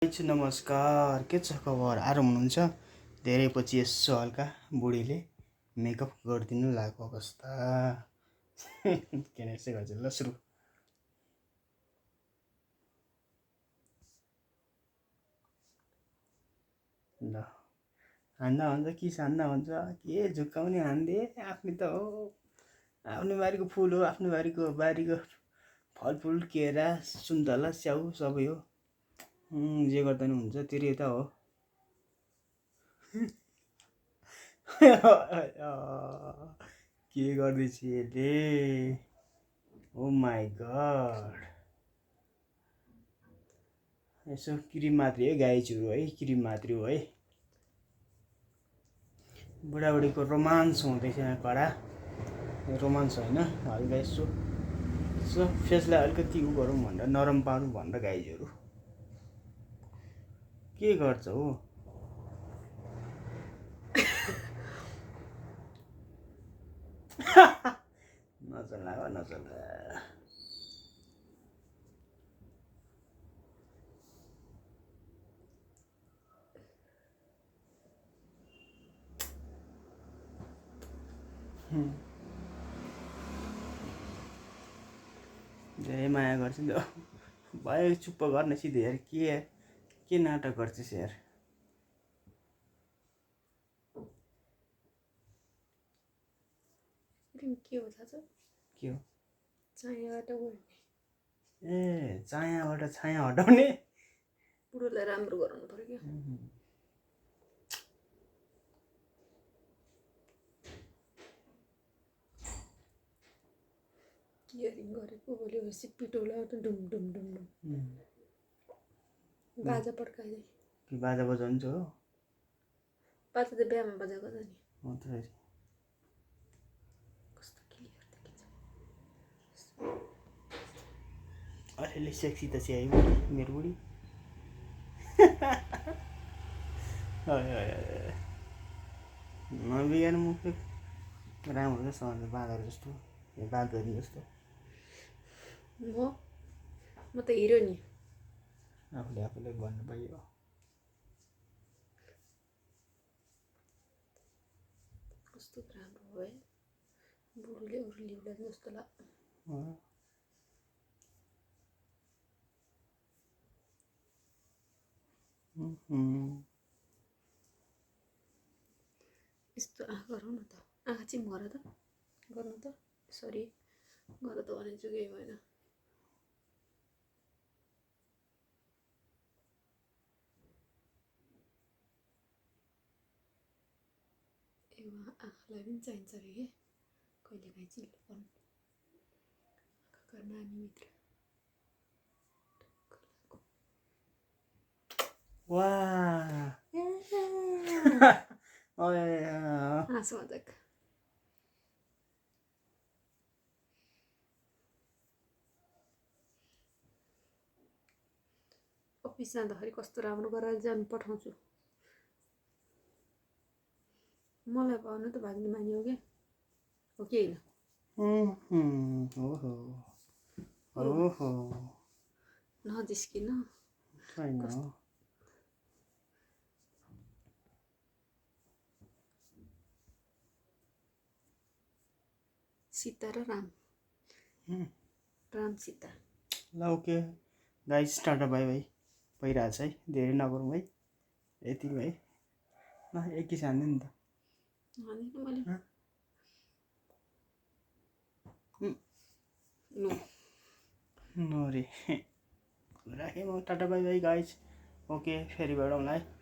नमस्कार, के छ खबर? आराम हुनुहुन्छ? धेरै पछि यसो हल्का बुढीले मेकअप गरिदिनु लागेको अवस्था। के यसै गर्छ ल सुरु। ल हान्दा हुन्छ कि सान्दा हुन्छ, के झुक्काउने हान्दे आफ्नै त हो। आफ्नै बारीको फुल हो, आफ्नै बारीको फलफुल, केरा, सुन्तला, स्याउ सबै हो। जे गर्दा नि हुन्छ, तेरो यता हो। के गर्दैछ यसले? ओ माई गड। यसो क्रिम मात्रै है, गाई चुरु है, क्रिम मात्रै हो है। बुढाबुढीको रोमान्स हुँदैछ यहाँ कडा। रोमान्स होइन, हल्का यसो फेसलाई अलिकति उ गरौँ भनेर, नरम पारौँ भनेर गाइजहरू के गर्छ हो? नचला। धेरै माया गर्छ नि त। भयो चुप्प गर्न सिधै यार। के नाटक गर्छस् यार? के हो थाहा छ? के हो? चायाबाट उड्ने। ए चायाबाट छाया हटाउने? बुढोलाई राम्रो गराउनु पर्यो क्या। इयरिङ गरेको भोलिपछि पिटोलाबाट डुम डुम डुम डुम बाजा पड्काइदिए कि बाजा बजाउँछ हो? बाजा त बिहामा बजाएको त नि। हो त। कस्तो क्लियर देखिन्छ। अलिअलि सेक्सी त छ है मेरो बुढी। नबिगार मुख राम्रो छ बाँदर जस्तो, बाँदरी जस्तो। म त हिरो नि। आफूले भन्नु पाइयो। कस्तो राम्रो हो है। बुढोले उर्लिउला जस्तो लाग्छ। यस्तो आँखा गरौँ न त। आँखा चाहिँ गर त, गर्नु त। सरी गर त भनेछु केही भएन। आँखालाई पनि चाहिन्छ अरे के कहिलेकाहीँ चिल्लोपन। आँखाका नानीभित्र हाँस मजाक। अफिस जाँदाखेरि कस्तो राम्रो गरेर जानु पठाउँछु। मलाई पाउनु त भाग्ने मानी हो क्या, हो कि होइन? नजिस्किन। सीता र राम सीता। ल okay guys, tata bye by. भइरहेछ है, धेरै नगरौँ है, यति है। ल एक किस हान्दै नि त। नो रे राखेँ म। Tata bye by guys. Okay फेरि भेटौँला है।